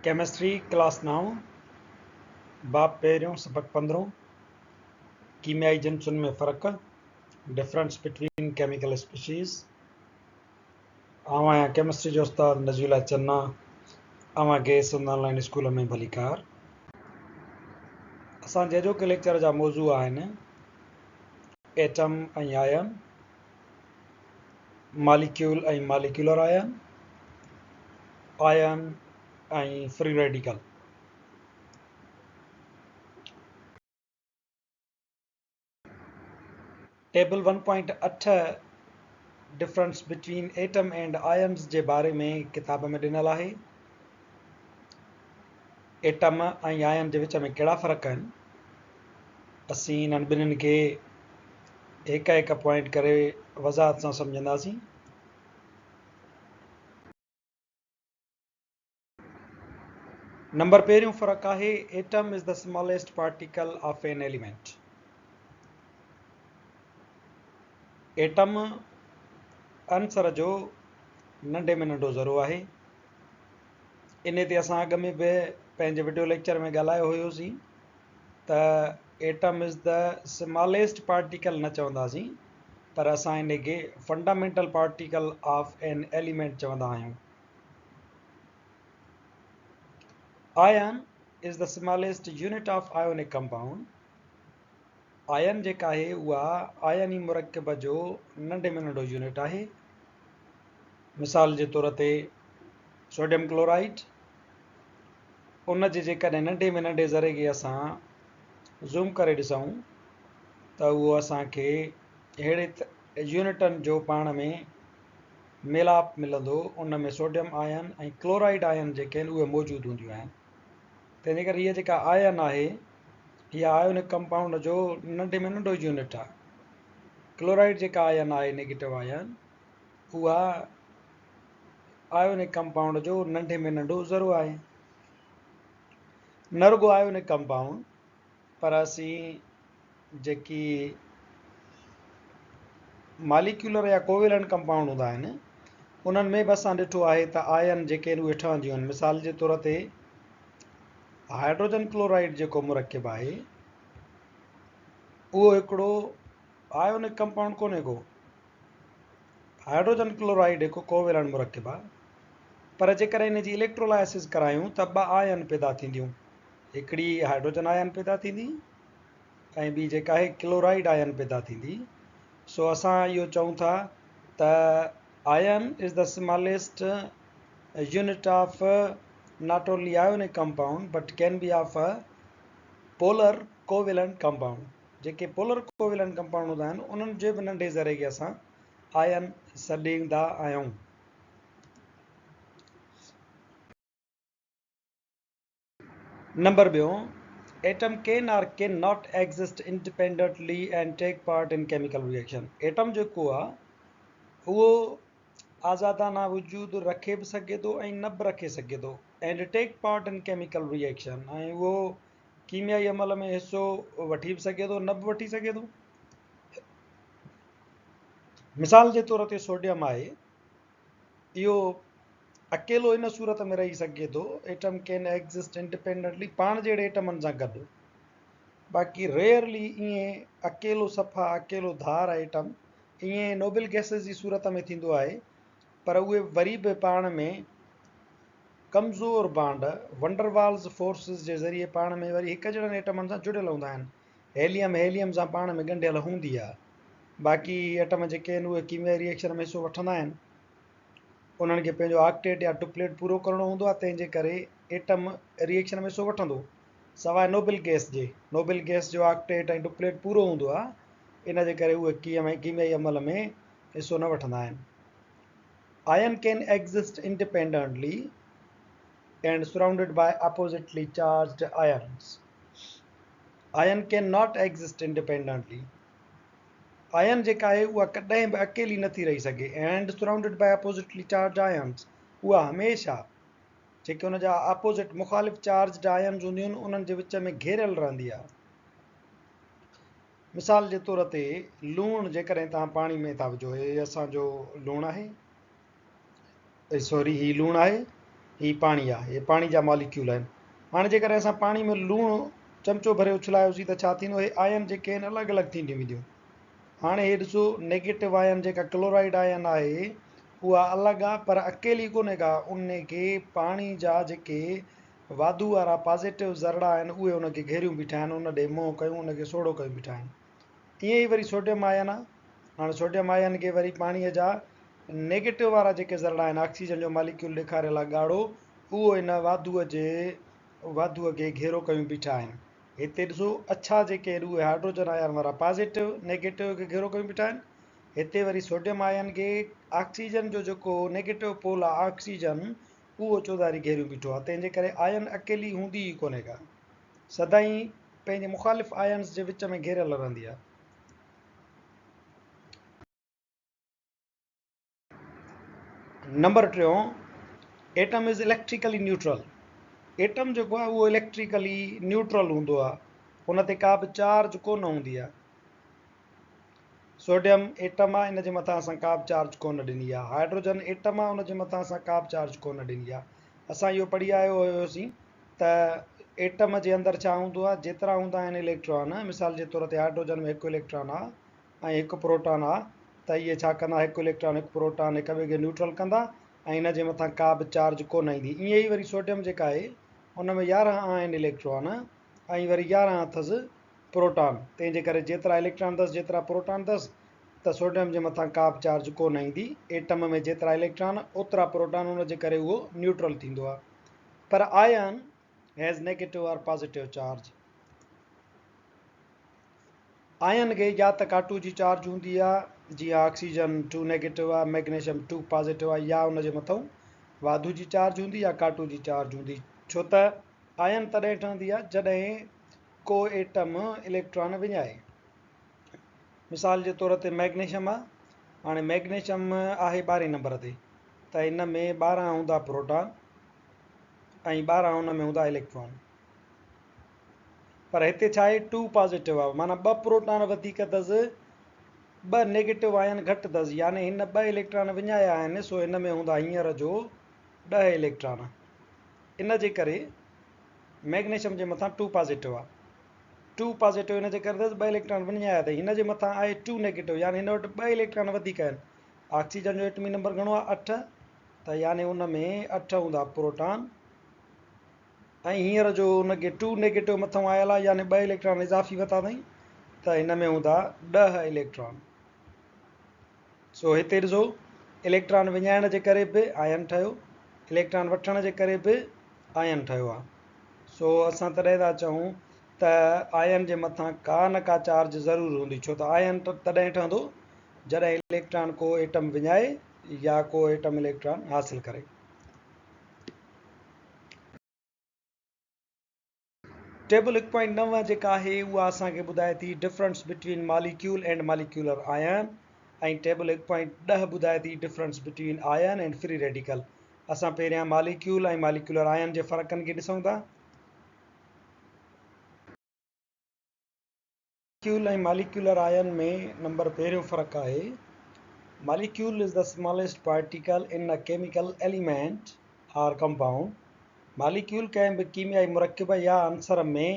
Chemistry class نائون، باب پهريون، سبق پندرهون، ڪيميائي جنسن ۾ فرق، Difference Between Chemical Species، آئون آهيان ڪيمسٽري جو استاد نجي الله چنا، اوهان کي سنڌ آن لائين اسڪول ۾ ڀليڪار. اسان جي اڄوڪي ليڪچر جا موضوع آهن atom ۽ ion, molecule ۽ molecular ion, ion ۽ free radical. Table one point اٺ difference between atom and ions جي باري ۾ ڪتاب ۾ ڏنل آهي. ايٽم ۽ آئن جي وچ ۾ ڪهڙا فرق آهن؟ اسين انهن ٻنهين کي هڪ هڪ پوائنٽ ڪري وضاحت سان سمجهنداسين. نمبر پهريون فرق آهي atom is the smallest particle of an element. Atom عنصر جو ننڍي ۾ ننڍو ذرو آهي. انهي تي اسان اڳ ۾ به پنهنجي وڊيو ليڪچر ۾ ڳالهايو هيوسين ته atom is the smallest particle نه چونداسين پر اسان انهي کي fundamental particle of an element چوندا آهيون. Ion is the smallest unit of ionic compound. Ion جيڪا آهي اها آئني مرڪب جو ننڍي ۾ ننڍو يونٽ آهي. مثال جي طور تي سوڊيم ڪلورائيڊ ان جي جيڪڏهن ننڍي ۾ ننڍي ذري کي اسان زوم ڪري ڏسون ته اهو اسان کي اهڙي يونٽن جو پاڻ ۾ ميلاپ ملندو ان ۾ سوڊيم آئن ۽ ڪلورائيڊ آئن جيڪي آهن اهي موجود هونديون آهن تنهن جي ڪري هيء جيڪا آئن آهي هيء آئونڪ ڪمپائونڊ جو ننڍي ۾ ننڍو يونٽ آهي ڪلورائيڊ جيڪا آئن آهي نيگيٽو آئن اها آئيونڪ ڪمپائونڊ جو ننڍي ۾ ننڍو ذرو آهي. نه رڳو آئيونڪ ڪمپائونڊ پر اسين جيڪي ماليڪيولر يا ڪوويلنٽ ڪمپائونڊ هوندا آهن انهن ۾ به اسان ڏٺو آهي ته آئن جيڪي آهن اهي ٺهنديون آهن. مثال جي طور تي هائڊروجن ڪلورائيڊ جيڪو مرڪب آهي اهو هڪڙو آئيونڪ ڪمپائونڊ ڪونهي ڪو. هائيڊروجن ڪلورائيڊ هڪ ڪوويلنٽ مرڪب آهي، پر جيڪڏهن ان جي اليڪٽرولائسز ڪرايون ته ٻه آئن پيدا ٿينديون، هڪڙي هائيڊروجن آئن پيدا ٿيندي ۽ ٻي جيڪا آهي ڪلورائيڊ آئن پيدا ٿيندي. سو اسان اهو چئون ٿا ته ion is the smallest unit of not only ionic compound but can be of a polar covalent compound. جيڪي پولر ڪوويلنٽ ڪمپائونڊ هوندا آهن انهن جي به ننڍي ذري کي اسان آئن سڏيندا آهيون. نمبر ٻيون، atom can or can not exist independently and take part in chemical reaction. Atom جيڪو آهي اهو آزادانه وجود رکي به سگهي ٿو ۽ نه به رکي سگهي ٿو and take part in chemical reaction ۽ اهو ڪيميائي عمل ۾ حصو وٺي به سگهي ٿو نه به وٺي سگهي ٿو. مثال جي طور تي سوڊيم آهي اهو اڪيلو ان صورت ۾ رهي سگهي ٿو ايٽم ڪين ايگزسٽ انڊيپينڊنٽلي پاڻ جهڙي ايٽمن سان گڏ باقي ريئرلي ائين اڪيلو صفا اڪيلو ڌار ايٽم ائين نوبل گيسز جي صورت ۾ ٿيندو آهي پر اهي وري به پاڻ ۾ ڪمزور بانڊ ونڊروالز فورسز جي ذريعي پاڻ ۾ وري هڪ جهڙن ايٽمن سان جڙيل هوندا آهن. هيليم هيليم سان پاڻ ۾ ڳنڍيل هوندي آهي. باقي ايٽم جيڪي آهن اهي ڪيميائي ريئيڪشن ۾ حصو وٺندا آهن. انهن کي پنهنجو آڪٽيٽ يا ڊپليٽ پورو ڪرڻو هوندو آهي تنهن جي ڪري ايٽم ريئيڪشن ۾ حصو وٺندو سواء نوبل گئس جي. نوبل گئس جو آڪٽيٽ ۽ ڊپليٽ پورو هوندو آهي ان جي ڪري اهي ڪيميائي عمل ۾ حصو نه وٺندا آهن. Ion can exist independently and surrounded by oppositely charged ions. Ion cannot exist independently. Ion جيڪا آهي اها ڪڏهن به اڪيلي نٿي رهي سگهي and surrounded by oppositely charged ions اها هميشه جيڪي ان جا اپوزٽ مخالف چارجڊ آئنز هونديون آهن انهن جي وچ ۾ گهيريل رهندي آهي. مثال جي طور تي لوڻ جيڪڏهن توهان پاڻي ۾ ٿا وجهو هي اسان جو لوڻ آهي سوري هي لوڻ آهي هي پاڻي آهي، هي پاڻي جا ماليڪيول آهن. هاڻي جيڪڏهن اسان پاڻي ۾ لوڻ چمچو ڀري اڇلايوسين ته ڇا ٿيندو؟ هي آئن جيڪي آهن الڳ الڳ ٿينديون وينديون. هاڻي هي ڏسو نيگيٽو آئن جيڪا ڪلورائيڊ آئن آهي اها الڳ آهي پر اڪيلي ڪونهي ڪا، ان کي پاڻي جا جيڪي واڌو وارا پازيٽو ذرڙا آهن اهي ان کي گهيريون بيٺا آهن، ان ڏي منهن ڪيون ان کي سوڙهو ڪيون بيٺا آهن. ائين ئي وري سوڊيم آئن آهي، هاڻي سوڊيم آئن کي وري پاڻي جا نيگيٽو وارا جيڪي ذرڙا آهن، آڪسيجن جو ماليڪيول ڏيکاريل آهي ڳاڙهو، اهو ان واڌوء جي واڌوء کي گهيرو ڪيون بيٺا آهن. هتي ڏسو اڇا جيڪي آهن اهي هائڊروجن آئن وارا پازيٽو نيگيٽو کي گهيرو ڪيون بيٺا آهن. هتي وري سوڊيم آئن کي آڪسيجن جو جيڪو نيگيٽو پول آهي آڪسيجن اهو چوڌاري گهيريون بيٺو آهي، تنهن جي ڪري آئن اڪيلي هوندي ئي ڪونهي ڪا، سدائين پنهنجي مخالف آئنس جي وچ ۾ گهيريل رهندي آهي. نمبر ٽيون، atom is electrically neutral. Atom جيڪو آهي اهو اليڪٽريڪلي نيوٽرل هوندو آهي، ان تي ڪا به چارج ڪونه هوندي آهي. سوڊيم ايٽم آهي، ان جي مٿان اسان ڪا به چارج ڪونه ڏني آهي. هائڊروجن ايٽم آهي، ان جي مٿان اسان ڪا به چارج ڪونه ڏني آهي. اسان اهو پڙهي آيو هيوسين ته ايٽم جي اندر ڇا هوندو آهي، جيترا هوندا آهن اليڪٽران، مثال جي طور تي هائڊروجن ۾ هڪ اليڪٽران آهي ۽ هڪ پروٽان آ ته اهي ڇا ڪندا هڪ اليڪٽران هڪ پروٽان هڪ ٻئي کي نيوٽرل ڪندا ۽ ان جي مٿان ڪا به چارج ڪونه ايندي. ائين ئي وري سوڊيم جيڪا آهي ان ۾ 11 آهن اليڪٽران ۽ وري 11 اٿس پروٽان، تنهن جي ڪري جيترا اليڪٽران اٿس جيترا پروٽان اٿس ته سوڊيم جي مٿان ڪا به چارج ڪونه ايندي. ايٽم ۾ جيترا اليڪٽران اوترا پروٽان ان جي ڪري اهو نيوٽرل ٿيندو آ. پر ion has negative or positive charge. Ion کي يا ته ڪاٽو جي چارج هوندي آ، جيئن آڪسيجن ٽو نيگيٽو آ، مئگنيشيم ٽو پازيٽو آ، يا ان جي مٿئون واڌو جي چارج هوندي يا ڪاٽو جي چارج هوندي، ڇو ته آئن تڏهن ٺهندي آ جڏهن ڪو ايٽم اليڪٽران وڃائي. مثال جي طور تي مئگنيشيم آ، هاڻي مئگنيشيم آهي ٻارهين نمبر تي ته ان ۾ 12 هوندا پروٽان ۽ 12 ان ۾ هوندا اليڪٽران. پر هتي ڇا آهي ٽو پازيٽو آهي معنيٰ ٻه پروٽان وڌيڪ اٿس ٻه نيگيٽو آئن گهٽ اٿس يعني هن ٻه اليڪٽران وڃايا آهن سو هن ۾ هوندا هينئر جو 10 اليڪٽران ان جي ڪري ميگنيشيم جي مٿان ٽو پازيٽو آهي ٽو پازيٽو ان جي ڪري اٿس ٻه اليڪٽران وڃايا اٿئي هن جي مٿان آهي ٽو نيگيٽو يعني هن وٽ ٻه اليڪٽران وڌيڪ آهن آڪسيجن جو ايٽمي نمبر گهڻو آهي 8 ته يعني ان ۾ 8 هوندا پروٽان ۽ هينئر جو ان کي ٽو نيگيٽو مٿئون آيل آهي يعني ٻه اليڪٽران اضافي ورتا اٿائين ته هن ۾ هوندا 10 اليڪٽران. سو هتي ڏسو اليڪٽران وڃائڻ جي ڪري به آئن ٺهيو، اليڪٽران وٺڻ جي ڪري به آئن ٺهيو آهي. سو اسان تڏهن ٿا چئون ته آئن جي مٿان ڪا نه ڪا چارج ضرور هوندي، ڇو ته آئن تڏهن ٺهندو جڏهن اليڪٽران ڪو ايٽم وڃائي يا ڪو ايٽم اليڪٽران حاصل ڪري. ٽيبل 1.9 جيڪا آهي اها اسان کي ٻڌائي ٿي difference between molecule and molecular ion ۽ table 1.10 ٻڌائي ٿي difference between ion and free radical. اسان پهريان ماليڪيول ۽ ماليڪيولر آئن جي فرقن کي ڏسون ٿا. ماليڪيول ۽ ماليڪيولر آئن ۾ نمبر پهريون فرق آهي molecule is the smallest particle in a chemical element or compound. Molecule ڪنهن به ڪيميائي مرڪب يا عنصر ۾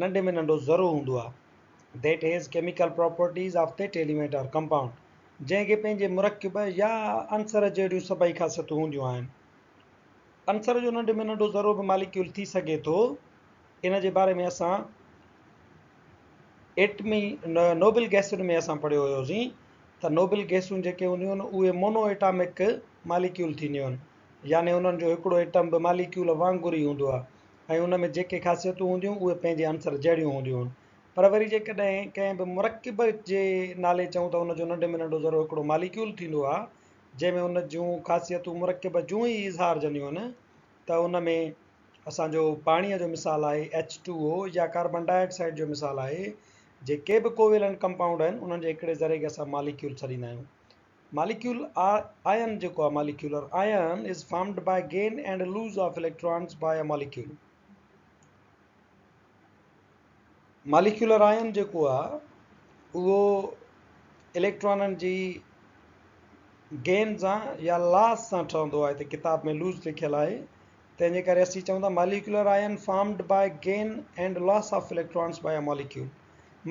ننڍي ۾ ننڍو ذرو هوندو آهي that has chemical properties of that element or compound جنهن کي پنهنجي مرڪب يا عنصر جهڙيون سڀئي خاصيتون هونديون آهن. عنصر جو ننڍي ۾ ننڍو ذرو به ماليڪيول ٿي سگهي ٿو. ان جي باري ۾ اسان ايٽمي نوبل گئسن ۾ اسان پڙهيو هيوسين ته نوبل گئسون جيڪي هونديون آهن اهي مونو ايٽامڪ ماليڪيول ٿينديون آهن يعني انهن جو هڪڙو ايٽم به ماليڪيول وانگر ئي هوندو آهي ۽ ان ۾ جيڪي خاصيتون هونديون اهي پنهنجي عنصر جهڙيون هونديون آهن پر وري جيڪڏهن ڪنهن به مرڪب جي نالي چئون ته ان جو ننڍي ۾ ننڍو ذرو هڪڙو ماليڪيول ٿيندو آهي جنهن ۾ ان جون خاصيتون مرڪب جون ئي اظهارجنديون آهن ته ان ۾ اسان جو پاڻيء جو مثال آهي ايڇ ٽو او يا ڪاربان ڊاء آڪسائيڊ جو مثال آهي. جيڪي به ڪوويلنٽ ڪمپائونڊ آهن انهن جي هڪڙي ذري کي اسان ماليڪيول سڏيندا آهيون. ماليڪيول آئن جيڪو آهي molecular ion is formed by gain and lose of electrons by a molecule. Molecular ion جيڪو آهي اهو اليڪٽرانن جي گين سان يا لاس سان ٺهندو آهي. هتي ڪتاب ۾ لوز لکيل آهي. تنهن جي ڪري اسين چئون ٿا molecular ion formed by gain and loss of electrons by a molecule.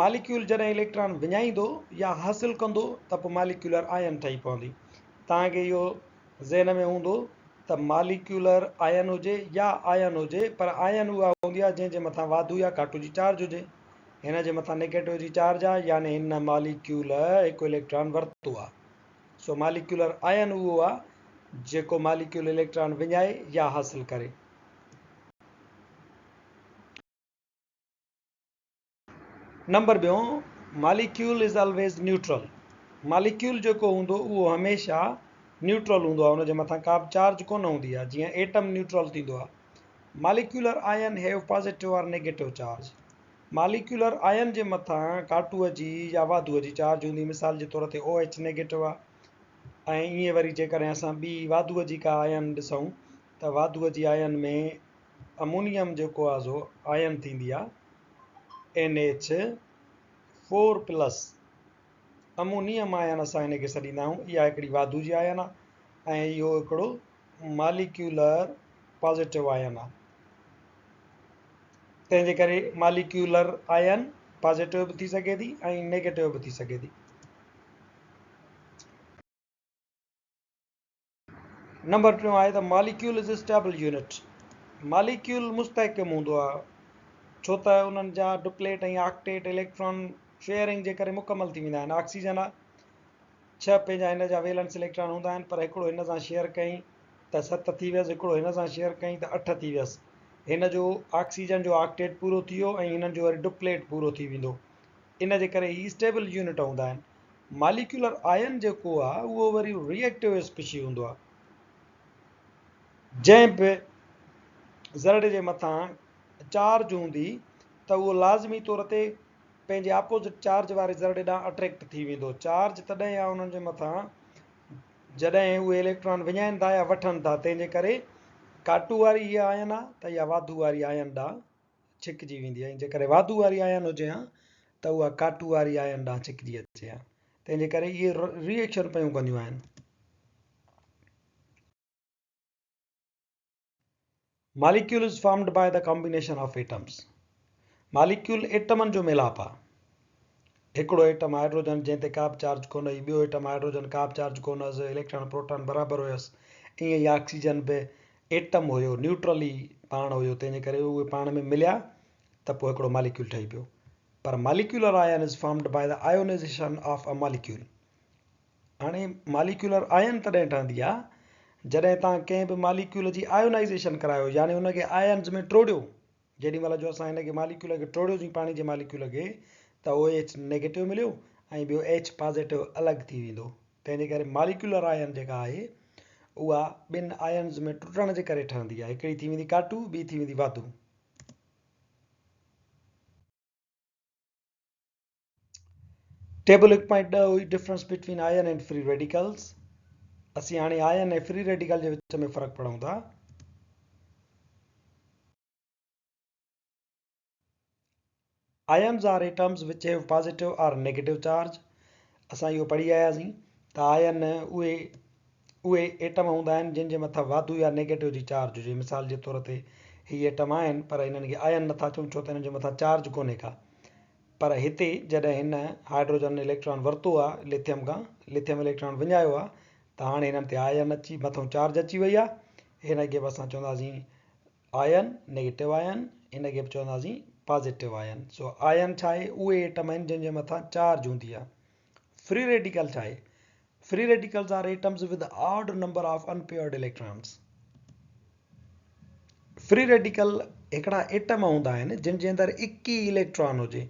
Molecule جڏهن اليڪٽران وڃائيندو يا حاصل ڪندو ته پوء ماليڪيولر آئن ٺهي پوندي. توهان کي اهو ذهن ۾ هوندو ته ماليڪيولر آئن هجي يا آئن هجي پر آئن اها هوندي آهي جنهن جي مٿان واڌو يا گهاٽو جي چارج هجي. هن جي مٿان نيگيٽو جي چارج آهي يعني هن ماليڪيول هڪ اليڪٽران ورتو آهي. سو ماليڪيولر آئن اهو آهي جيڪو ماليڪيول اليڪٽران وڃائي يا حاصل ڪري. نمبر ٻيون، molecule is always neutral, molecule جيڪو هوندو اهو هميشه نيوٽرل هوندو آهي ان جي مٿان ڪا به چارج ڪونه هوندي آهي جيئن ايٽم نيوٽرل ٿيندو آهي. Molecular ion have positive or negative charge, molecular ion جي مٿان ڪاٽوء جي يا واڌوء جي چارج هوندي، مثال جي طور تي OH نيگيٽو آهي ۽ ائين وري جيڪڏهن اسان ٻي واڌوء جي ڪا آئن ڏسون ته واڌوء جي آئن ۾ امونيم جيڪو آهي سو آئن ٿيندي آهي NH4 plus ammonium ion اسان هن کي سڏيندا آهيون، اها هڪڙي واڌو جي آئن آهي ۽ اهو هڪڙو ماليڪيولر پازيٽو آئن آهي. تنهن جي ڪري ماليڪيولر آئن پازيٽو به ٿي سگهي ٿي ۽ نيگيٽو به ٿي سگهي ٿي. نمبر ٽيون آهي ته molecule is stable unit. Molecule مستحڪم هوندو آهي ڇو ته انهن جا ڊپليٽ ۽ آڪٽيٽ اليڪٽران شيئرنگ جي ڪري مڪمل ٿي ويندا آهن. آڪسيجن آهي ڇهه پنهنجا هن جا ويلنس اليڪٽران هوندا آهن پر هڪڙو هن سان شيئر ڪئين ته ست ٿي ويس، هڪڙو هن سان شيئر ڪيائين ته اٺ ٿي ويس. هن جو آڪسيجن جو آڪٽيٽ پورو ٿي ويو ۽ هنن جو وري ڊپليٽ پورو ٿي ويندو. ان جي ڪري هي اسٽيبل يونٽ هوندا آهن. ماليڪيولر آئن جيڪو آهي اهو وري ري ايڪٽو اسپيشي هوندو آهي. جنهن به ذرڙي جي مٿان چارج هوندي ته اهو لازمي طور تي پنهنجي اپوزٽ چارج واري ذرڙي ڏانهن اٽريڪٽ ٿي ويندو. چارج تڏهن آهي انهن جي مٿان جڏهن اهي اليڪٽران وڃائين ٿا يا وٺن ٿا، تنهن جي ڪري ڪاٽو واري هيء آئن آ ته اها واڌو واري آئن ڏانهن ڇڪجي ويندي ۽ جيڪڏهن واڌو واري آئن هجي ها ته اها ڪاٽو واري آئن ڏانهن ڇڪجي اچي ها، تنهن جي ڪري اهي ري ايڪشن پيون ڪنديون آهن. Molecule is formed by the combination of atoms. Molecule ايٽمن جو ميلاپ آ. هڪڙو ايٽم هائيڊروجن جنهن تي ڪا به چارج ڪونه هئي، ٻيو ايٽم هائيڊروجن ڪا به چارج ڪونه هئس، اليڪٽران پروٽان برابر هيس، ائين ئي آڪسيجن به ايٽم هيو، نيوٽرل ئي پاڻ هيو، تنهن جي ڪري اهي پاڻ ۾ مليا ته پوء هڪڙو ماليڪيول ٺهي پيو. پر molecular ion is formed by the ionization of a molecule. هاڻي ماليڪيولر آئن تڏهن ٺهندي آهي جڏهن توهان ڪنهن به ماليڪيول جي آيونائيزيشن ڪرايو يعني ان کي آئنز ۾ ٽوڙيو. جيڏي مهل جو اسان هن کي ماليڪيول کي ٽوڙيوسين پاڻي جي ماليڪيول کي ته او ايڇ نيگيٽو مليو ۽ ٻيو ايڇ پازيٽو الڳ ٿي ويندو. تنهن جي ڪري ماليڪيولر آئن جيڪا آهي اها ٻن آئنز ۾ ٽٽڻ جي ڪري ٺهندي آهي. هڪڙي ٿي ويندي ڪاٽو ٻي ٿي ويندي واڌو. ٽيبل 1.10 هئي difference between ion and free radicals. اسين هاڻي آئن ۽ فري ريڊيڪل جي وچ ۾ فرق پڙهون ٿا. Ions are atoms which have positive or negative charge. اسان اهو پڙهي آياسين ته آئن اهي اهي ايٽم هوندا آهن جن جي مٿان واڌو يا نيگيٽو جي چارج هجي. مثال جي طور تي هي ايٽم آهن پر انهن کي آئن نٿا چئون ڇو ته انهن جي مٿان چارج ڪونهي ڪا. پر هتي جڏهن هن هائيڊروجن اليڪٽران ورتو آ لٿيم کان، لٿيم اليڪٽران وڃايو آ ته هاڻي هنن تي آئن اچي مٿئون چارج اچي وئي آ. هن کي به اسان چونداسين آئن، نيگيٽو آئن، هن کي به چونداسين پازيٽو آئن. سو آئن ڇا آهي؟ اهي ايٽم آهن جن جي مٿان چارج هوندي آ. فري ريڊيڪل ڇا آهي؟ Free radicals are atoms with odd number of unpaired electrons. Free radical هڪڙا ايٽم هوندا آهن جن جي اندر هڪ ئي اليڪٽران هجي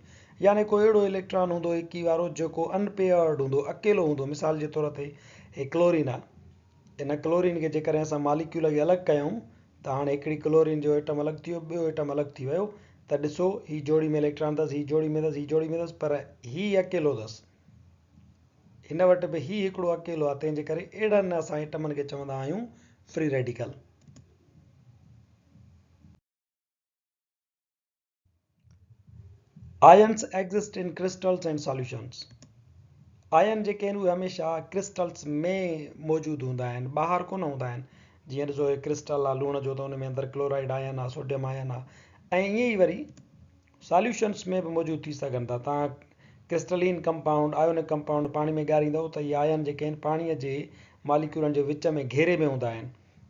يعني ڪو اهڙو اليڪٽران هوندو هڪ ئي وارو جيڪو انپيئرڊ هوندو اڪيلو هوندو. مثال جي طور تي هي ڪلورين آهي ان ڪلورين کي جيڪڏهن اسان ماليڪيول کي الڳ ڪيون ته هاڻي هڪڙي ڪلورين جو ايٽم الڳ ٿي ويو ٻيو ايٽم الڳ ٿي ويو ته ڏسو هي جوڙي ۾ اليڪٽران اٿس هي جوڙي ۾ اٿس هي جوڙي ۾ اٿس پر هي اڪيلو اٿس. هن وٽ به هي هڪڙو اڪيلو آهي، تنهن جي ڪري اهڙن اسان ايٽمن کي چوندا آهيون free radical. Ions exist in crystals and solutions. Ion جيڪي آهن اهي هميشه ڪرسٽلز ۾ موجود هوندا آهن، ٻاهر ڪونه هوندا آهن. جيئن ڏسو هي ڪرسٽل آ لوڻ جو ته ان ۾ اندر ڪلورائيڊ آئن آ سوڊيم آئن آ ۽ ائين ئي وري ساليوشنس ۾ به موجود ٿي سگهن ٿا. توهان ڪرسٽلين ڪمپائونڊ، آيونڪ ڪمپائونڊ، پاڻي ۾ ڳاريندؤ ته اهي آئن جيڪي آهن پاڻي جي ماليڪيولن جي وچ ۾ گهيري ۾ هوندا آهن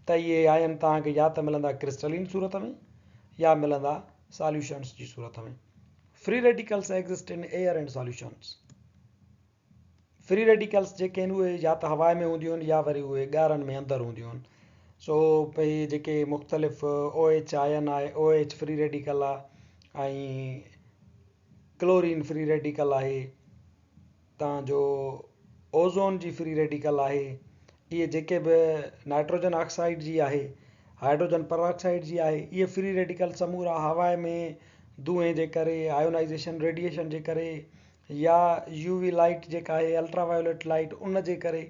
ته اهي آئن توهان کي يا ته ملندا ڪرسٽلين صورت ۾ يا ملندا ساليوشنس جي صورت ۾. Free radicals exist in air and solutions. Free radicals جيڪي آهن اهي يا ته هوا ۾ هونديون آهن يا وري اهي ڳارن ۾ اندر هونديون آهن. سو هي جيڪي مختلف او ايڇ آئن آهي، او ايڇ فري ريڊيڪل آهي ۽ ڪلورين فري ريڊيڪل آهي، تان جو اوزون جي فري ريڊيڪل آهي، اهي جيڪي به نائٽروجن آڪسائيڊ جي آهي، هائڊروجن پر آڪسائيڊ جي آهي، اهي فري ريڊيڪل سمورا هوا ۾ دونهين جي ڪري، آيونائيزيشن ريڊيئيشن جي ڪري يا يو وي لائيٽ جيڪا آهي الٽرا وايوليٽ لائيٽ ان جي ڪري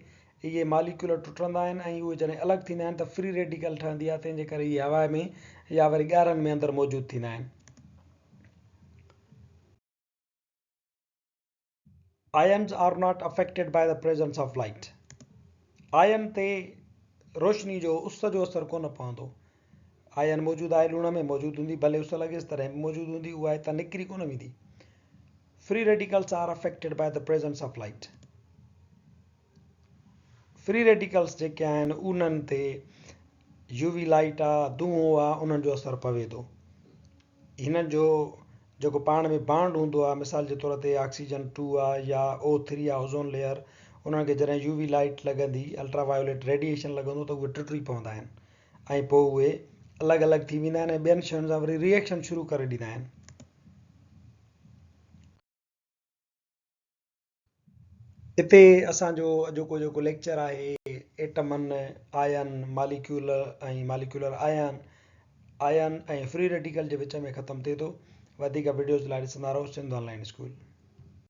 اهي ماليڪيولر ٽٽندا آهن ۽ اهي جڏهن الڳ ٿيندا آهن ته فري ريڊيڪل ٺهندي آهي تنهن جي ڪري اهي هوا ۾ يا وري ڳارن ۾ اندر موجود ٿيندا آهن. Ions are not affected by the presence of light. Ion تي روشني جو اس جو اثر ڪونه پوندو. آئن موجود آهي لوڻ ۾ موجود هوندي ڀلي اس لڳيس تڏهن به موجود هوندي اها هتان نڪري ڪونه ويندي. Free radicals are affected by the presence of light. Free radicals جيڪي آهن انهن تي يو وي لائيٽ آ دونهون آ انهن جو اثر پوي ٿو. هنن جو جيڪو پاڻ ۾ بانڊ هوندو آ مثال جي طور تي آڪسيجن ٽو آ يا او ٿري آ اوزون ليئر انهن کي جڏهن يو وي لائيٽ لڳندي الٽرا وايوليٽ ريڊيئيشن لڳندو ته اهي ٽٽي پوندا آهن ۽ پوء اهي الڳ الڳ ٿي ويندا آهن ۽ ٻين شين سان وري ريئيڪشن شروع ڪري ڏيندا آهن. هتي اسان جو اڄوڪو جيڪو ليڪچر آهي ايٽمن، آئن، ماليڪيول ۽ ماليڪيولر آئن، آئن ۽ فري ريڊيڪل جي وچ ۾ ختم ٿئي ٿو. وڌيڪ وڊيوز لاء ڏسندا رهو سنڌ آن لائن اسڪول.